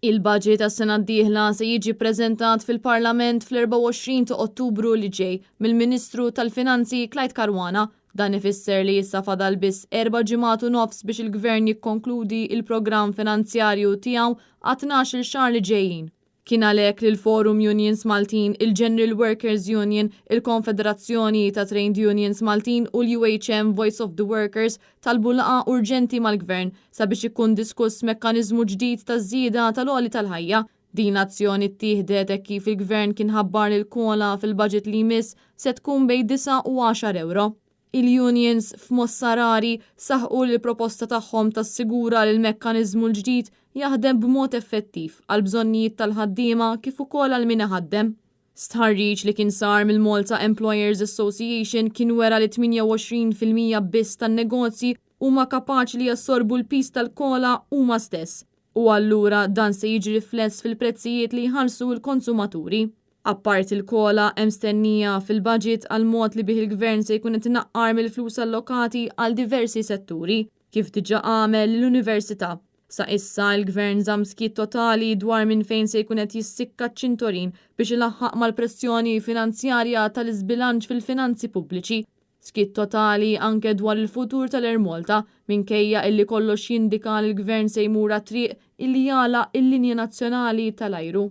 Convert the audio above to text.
Il-budget għas-sena d-dieħla se jiġi ppreżentat fil-Parlament fl-24 ta' Ottubru li ġej mill-Ministru tal-Finanzi Clyde Caruana. Dan ifisser li issa fadal biss erba' ġimgħat u nofs biex il-Gvern jikkonkludi l-programm finanzjarju tiegħu għat-tnax-il xahar li ġejjin. Kien għalhekk li l-Forum Unions Maltin, il-General Workers Union, il-Konfederazzjoni ta' Trade Unions Maltin u l-UHM Voice of the Workers talbu laqgħa urġenti mal-Gvern sabiex ikun diskuss mekkaniżmu ġdid ta' żieda tal-għoli tal-ħajja. Din l-azzjoni ttieħdet hekk kif il-Gvern kien ħabbar li l-COLA fil-budget li jmiss se tkun bejn disgħa u għaxar ewro. Il-unions, f'mossa rari, saħqu li l-proposta tagħhom tassigura li l-mekkaniżmu l-ġdid jaħdem b'mod effettiv għall-bżonnijiet tal-ħaddiema kif ukoll għal min iħaddem. Stħarriġ li kien sar mill-Malta Employers Association kien wera li 28% biss tan-negozji huma kapaċi li jassorbu l-piż tal-COLA huma stess u allura dan se jiġi rifless fil-prezzijiet li jħallsu l-konsumaturi. Apparti l-COLA hemm stennija fil-budget għal mod li bih il-Gvern se jkun qed inaqqar mill-flus allokati għal diversi setturi, kif diġà għamel lill-Università. Sa issa l-Gvern żamm skiet totali dwar minn fejn se jkun qed jissikka ċ-ċintorin biex ilaħħaq mal-pressjoni finanzjarja tal-iżbilanċ fil-finanzi pubbliċi. Skiet totali anke dwar il-futur tal-Air Malta minkejja illi kollox jindika li l-Gvern se jmur għat-triq illi jagħlaq il-linja nazzjonali tal-ajru.